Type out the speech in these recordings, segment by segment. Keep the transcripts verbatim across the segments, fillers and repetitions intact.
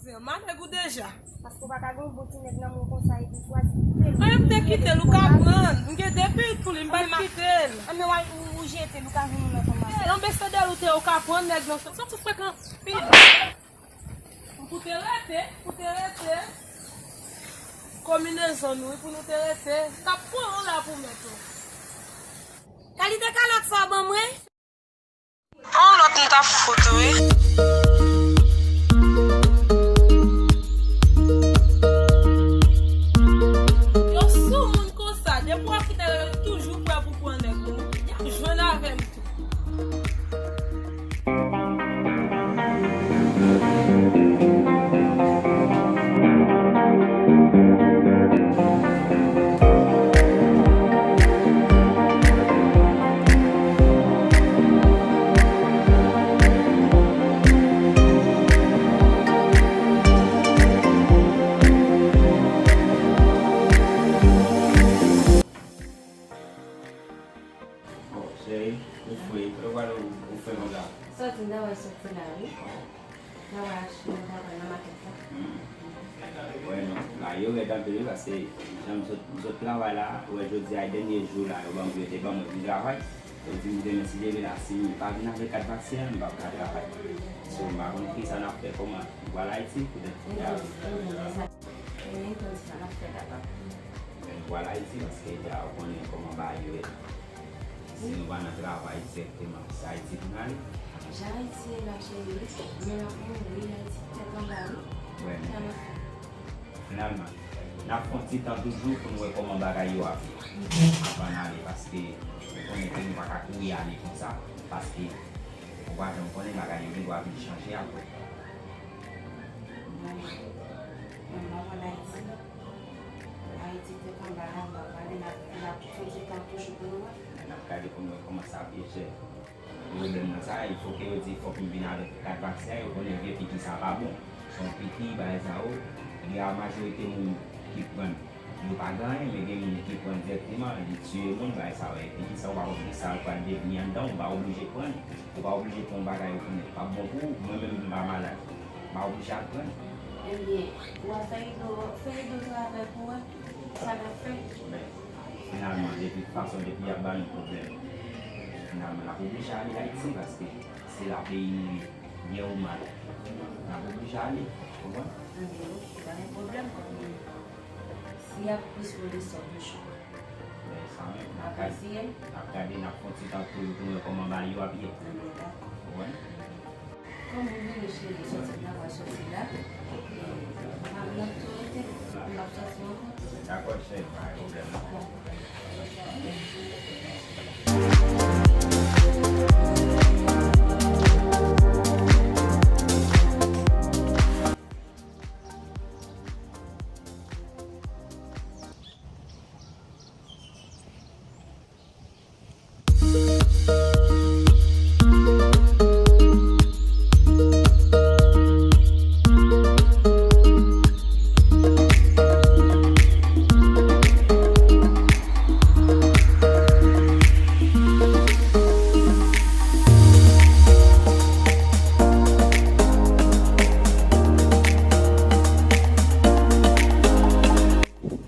M a nèg ou deja. Paske w pa ka gen yon bon ti nèg nan men w konsa epi w chwazi kite l. Mwen, m te kite l, ou ka pran. M gen de pitit pou li, m pa t kite l. Anben, w al, ou, ou jete l, ou ka vin yon lòt anba. Anben, se de l ou te, ou ka pran nèg nan. Sa ti frekan. Pou te rete, pou te rete. Konbinezon nou, wi, pou nou te rete. K ap pran w la pou mèt ou. Kalite kalòt sa w ban mwen? On lòt m t ap fout, wi. Yo sou moun konsa, depi w ap kite yo, yo toujou prè pou pran nèg ou. Y ap jwenn avè m tou. Bon, cheri, ou fre, kote w prale ou, ou fre konsa? Sòti, m ta pral sòti la, wi. M ta pral achte yon travay nan makèt la. Hmm. Wè, non, la yo rèd anpil, wi, paske jan m sot, m sot travay la, ou wè jodi a, dènye jou la, yo ban m, yo te ban mwen pou travay. Yo di m demen, si Dye vle la, si m pa vin avèk kat vaksen an, m p ap ka travay. So, m pa konn kisa n ap fè, kòman. M pral Ayiti, poutèt ki a. Men, men, men, men, sa n ap fè la, papa. Men, m pral Ayiti, paske dja ou konnen kòman bagay yo ye. Si nou pa nan travay dirèkteman, se Ayiti pou n ale. Jan Ayiti ye la, cheri, men l ap mouri, Ayiti tèt anba, wi. Wè, men. Sa n ap fè? Finalman, n ap fè yon ti tan toujou pou n wè kòman bagay yo ap ye. Anvan n ale, paske ou konnen ke nou pa ka kouri ale konsa, paske ou pa janm konnen bagay yo gen dwa vin chanje apre. Mwen, mwen, mwen, mwen, Ayiti, Ayiti tèt anba la, m pa prale, n ap, n ap fè yon ti tan toujou pou nou wè. N ap gade pou n wè kòman sa ap ye, chè. Pwoblèm nan sa, il faut que yo di fòk m vin avèk kat vaksen an, yo konnen vye piki sa pa bon. Se yon piki, bagay sa yo, gen majorite moun ki pran l, yo pa gen anyen, men gen moun ki pran l dirèkteman, li tiye moun, bagay sa yo. E piki sa, ou pa konn kisa l pral devni anndan, ou pa oblije pran l, ou pa oblije pran yon bagay ou konnen p ap bon pou ou. Mwen menm, m pa malad, m pa oblije al pran l. Ebyen, w a fè Ido, fè Ido travay pou wè sa n ap fè. Men, finalman, de tout fason, depi y ap ba nou pwoblèm, finalman, n ap oblije ale Ayiti, paske se la peyi nou ye, byen ou mal. N ap oblije ale, konprann? Ebyen, oke, pa gen pwoblèm. Si y ap plis rele sòt toujou. Men sa menm, n ap gade, n ap gade, n ap fè yon ti tan pou, pou nou wè kòman bagay yo ap ye. Ebyen, dakò. Konprann? Kòm ou vini, cheri, sòti m ta pral sòti la. E, m ap, n ap tou rete. M ap sòti ankò. Dakò, cheri, pa gen pwoblèm non.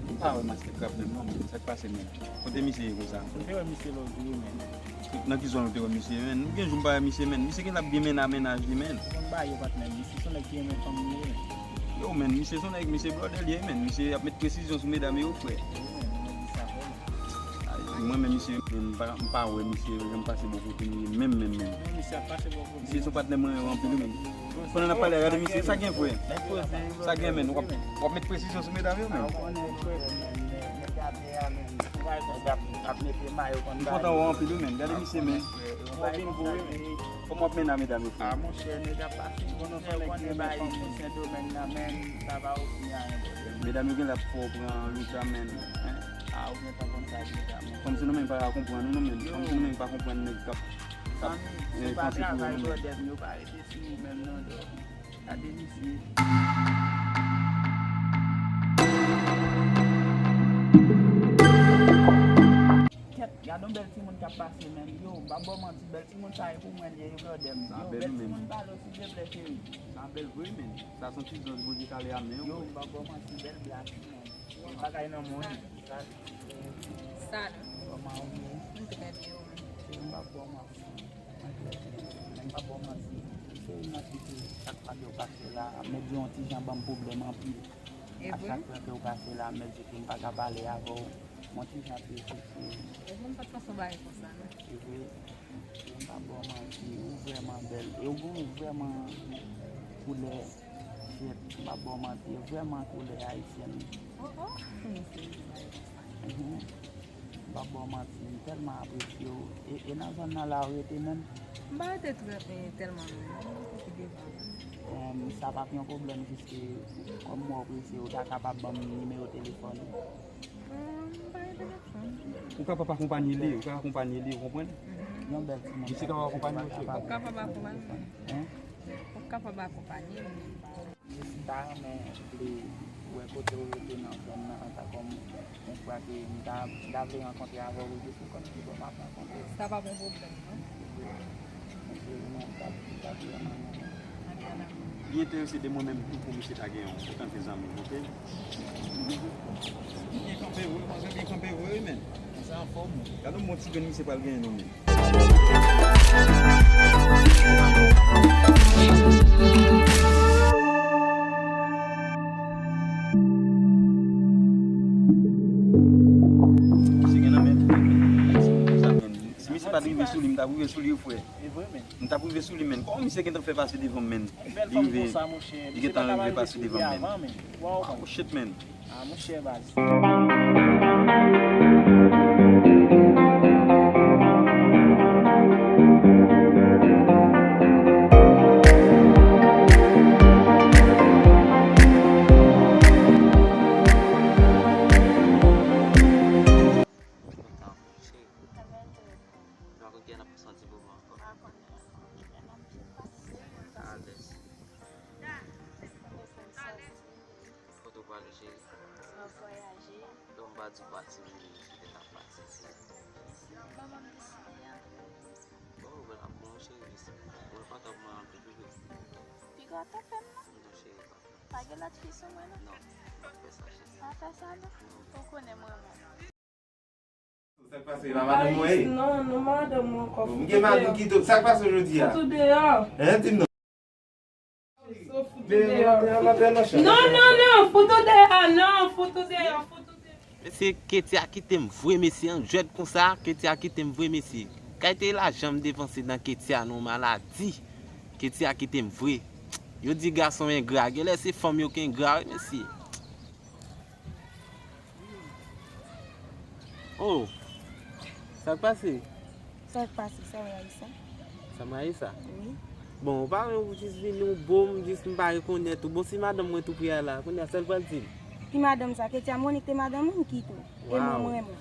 M pa wè maske krab menm non, men sa k pase menm? Kote misye ye konsa? M te wè misye lòt jou wi, men. Nan ki zòn ou te wè misye, menn? Gen jou m pa wè misye, menn. Misye genlè ap gen menn a mennaj li, menn. Ou konn bagay yo, patnè. Misye se yon nèg ki renmen fanm li ye, menn. Yo, menn, misye se yon nèg, misye blòdè li ye, menn. Misye ap met presizyon sou medam yo, frè. Wi, menn, ou mèt di sa, frè. Ay, mwen menm, misye, menn, m pa, m pa wè misye janm pase bò kote m ye, menm, menm, menn. Non, misye ap pase bò kote m. Misye se yon patnè mwen renmen anpil, wi, menn. Pandan n ap pale a, gade misye, sa gen, frè? Sa gen, menn. W ap, w ap met presizyon sou medam yo, menn. A, ou konnen, frè, nèg, nèg ate a, menn. Ou pa wè konsa. Nèg ap, ap mete mayo konn bagay. M kontan wè w anpil wi, menn. Gade misye, menn. Ou vin gwo wi, menn. Kòman w ap mennen a medam yo, frè? A, monchè, nèg ap pase. Ou konnen se yon nèg ki renmen fanm li. Sendomeng nan, menn, sa pa osi anyen, bro. Medam yo genlè ap fè w pran lou sa, menn. Hein? A, ou gentan konn sa deja, menn. Fanm Sendomeng pa ka konprann ou non, menn. Fanm Sendomeng pa konprann nèg k ap, k ap, eh, panse pou yo non, menn. Fanmi, se pa travay blòdè m yo pa rete sou ou menm non, dò. Gade misye. Kèt, Gade yon bèl timoun k ap pase, men. Yo, m p ap ba w manti, bèl timoun sa e pou mwen li ye, yo blòdè m. Yo, bèl timoun pale w, silvouplè, cheri. Sa bèl vre, men. Sa se yon ti zanj Bondye kale a men w. Yo, m p ap ba w manti, bèl blag, men. Bagay nan mond. Salut. Kòman ou ye? M trè byen, ou menm? Cheri, m p ap ba w manti. Mwen trè byen. Men m p ap ba w manti. Cheri, m ap kite chak fwa ke w pase la, mèt gen yon ti jan ban m pwoblèm anpil. E vre? A chak fwa ke w pase la, mèt di ke m pa ka pale avè w. Yon ti jan trese, cheri. E vre, m pa t panse w bagay konsa, non. E vre. Cheri, m p ap ba w manti. Ou vrèman bèl. E ou gen vrèman koulè jèt. M p ap ba w manti. Ou vrèman koulè ayisyèn. Oh, oh. Mèsi, m pa t panse w bagay konsa. Mhm. M p ap ba w manti, m tèlman apresye w. E, e nan zòn nan la ou rete menm? M pa rete trè, e, tèlman lwen, non, m rete pi devan. Em, sa p ap yon pwoblèm, jiske kòm m wè w prese, ou ta kapab ban m nimewo telefòn ou? Em, m pa gen telefòn. Ou kapab akonpanye li, ou ka akonpanye li, ou konprann? Yon bèl timoun. Misye kapab akonpanye w, cheri. Ou kapab akonpanye m. Hein? Ou kapab akonpanye m. Jis m ta renmen vle wè kote w rete nan zòn nan, antan kòm yon fwa ke m ta, m ta vle rankontre avè w, jis ou konn ki bò m ap rankontre w. Sa pa p yon pwoblèm, non. Wi. Mwen, se mwen, m ta, m ta vle renmen. Li enterese de mwen menm tou pou misye ta gen yon, pou kanpe zanmi m, oke? Byen kanpe vre, manzè byen kanpe vre, wi, men. Sa anfòm, wi. Gade yon bon ti grenn misye pral genyen, non, men. Misye gen nan men tou, men. Si misye pa t rive sou li, m t ap rive sou li, wi, frè. E vre, men. M t ap rive sou li, men. Kòman misye gentan fè pase devan m, men? Li rive, li gentan rive pase devan m, men. Wow, shit, men. Ah, monchè, baz. Alèz. Kote w prale, cheri? M ap vwayaje. Lè w m pa di w pati, men m di w te ka pati, cheri. Manman m deside a. Bon, w wè l ap bon, cheri, jis mwen kontan pou mwen anpil, wi. Piga w ap fè m, non? Non, cheri, pa fè. Pa gen lòt fi sou mwen, non? Non, pa fè sa, cheri. Pa fè sa, non? Non. Ou konnen mwen, mwen. Sa k pase la, madanm mwen? Non, non, madanm mwen ankò. Bon, m gen madanm ki tou. Sa k pase jodi a? Fouti w deyò. Hein, di m non. Non, non, non, fouti w deyò, non, fouti w deyò, fouti w deyò. Mesye, Ketia kite m vre, mesye, an jwèt konsa, Ketia kite m vre, mesye. Kay te lajan m depanse nan Ketia, non, maladi. Ketia kite m vre. Yo di gason engra, genlè se fanm yo ki engra, wi, mesye. Oh, sa k pase? Sa k pase, sa w rayi sa? Sa m rayi sa? Wi. Bon, ou pa wè ou jis vini, ou bo m, jis m pa rekonèt ou. Bon, si madanm mwen tou pre a la, kounye a, sa l pral di m? Ki madanm sa? Ketia Monique te madanm ou, m kite w. E mwen, mwen, mwen.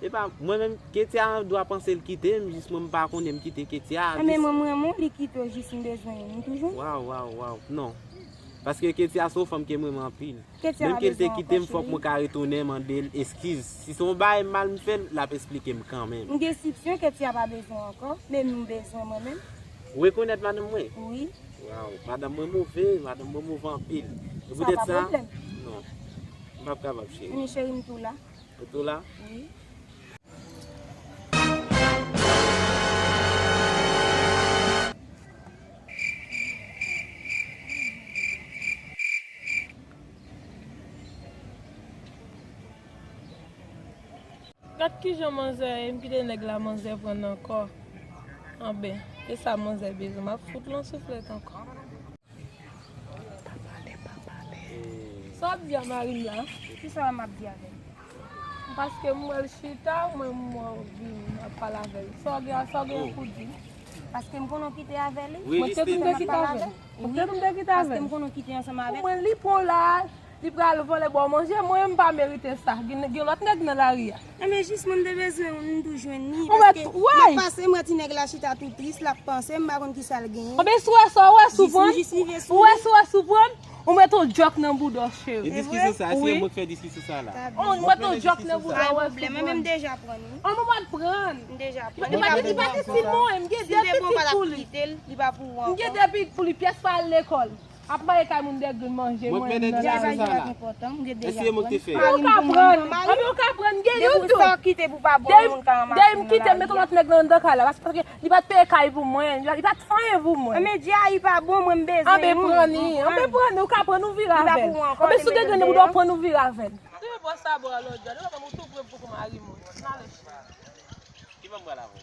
Epa, mwen menm, Ketia an dwa panse l kite m, jis mwen m pa konnen m kite Ketia. Enben, mwen, mwen, mwen, li kite w, jis m bezwen ou, m toujou. Waw, waw, waw, non. Paske Ketia se yon fanm ke m renmen anpil. Menm ke l te kite m, fòk mwen ka retounen mande l eskiz. Si se yon bagay mal m fè l, l ap esplike m kanmenm. M gen sipsyon Ketia pa bezwen w ankò, men m bezwen mwen menm. Ou rekonèt madanm mwen? Wi. Waw, madanm mwen move, madanm mwen move anpil. E poutèt sa, non. M p ap kapab, cheri. Men cheri, m tou la. Ou tou la? Wi. Gad kijan manzè ye, m kite nèg la, manzè pran n ankò. Anben, e sa manzè bezwen, m ap fout l yon souflèt ankò. Pa pale, pa pale. Sa w ap di a mari m la? Kisa w wè m ap di avè l? Paske m wè l chita, mwen m wè w vin ap pale avè l. Sa w gen, sa w gen pou di? Paske m konnen w kite avè li. Mwen te konn te kite avè l. Mwen te konn te kite avè l. Paske m konnen w kite ansanm avè l. Mwen li pran la, li pral vòlè ba w manje, mwen menm m pa merite sa. Gen, gen lòt nèg nan lari a. Enben, jis mwen m te bezwen ou, m tou jwenn li, paske m ap pase, m wè ti nèg la chita tou tris, l ap panse, m pa konn kisa l genyen. Anben, si w wè sa, w wè souvran. Jis m jis rive sou li. Ou wè sa, w wè souvran. Ou met yon djòk nan bouda w, cheri. E diskisyon sa, se Wi. Mwen k fè diskisyon sa la. Oh, mwen tou djòk nan bouda w. Ay pwoblèm, mwen menm m deja pran li. Oh, mwen pa t pran. M deja pran. Li pa t itil non, m gen de pitit pou li. Li pa pou ou ankò. M gen de pitit pou li, pyès pa al lekòl. Ap maye kay moun dègrenn manje mwen nan lari. Mwen k mennen diskisyon sa la. Èske se mwen k te fè? Ou ka pran. Anben ou ka pran, m gen youn tou. Depi m kite m met yon lòt nèg nan anndan kay la, paske li pa t peye kay pou mwen, li pa t fè anyen pou mwen. Anben Jay pa bon, mwen m bezwen youn. Anben pran li, anben pran li, ou ka pran, nou vire avè l. Anben si w dègrenn bouda w, pran, nou vire avè l. Ou te bò sa bò a lòt jò, nou pa konn ou tou pre pou kou mari moun. N ale cheri. Ki ban m pral avè w?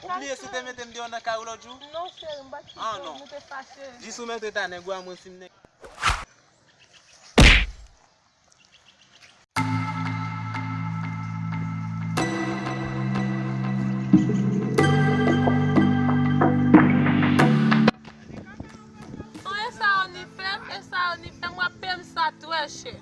Ou bliye si w te mete m deyò nan kay ou lòt jou? Non cheri, m pa t kite w, nou te fache. Jis ou mèt rete a nèg ou a, mwen si m nèg. Oh, e sa yo ni fè, e sa yo ni fè, m ap peye m sa twè chè.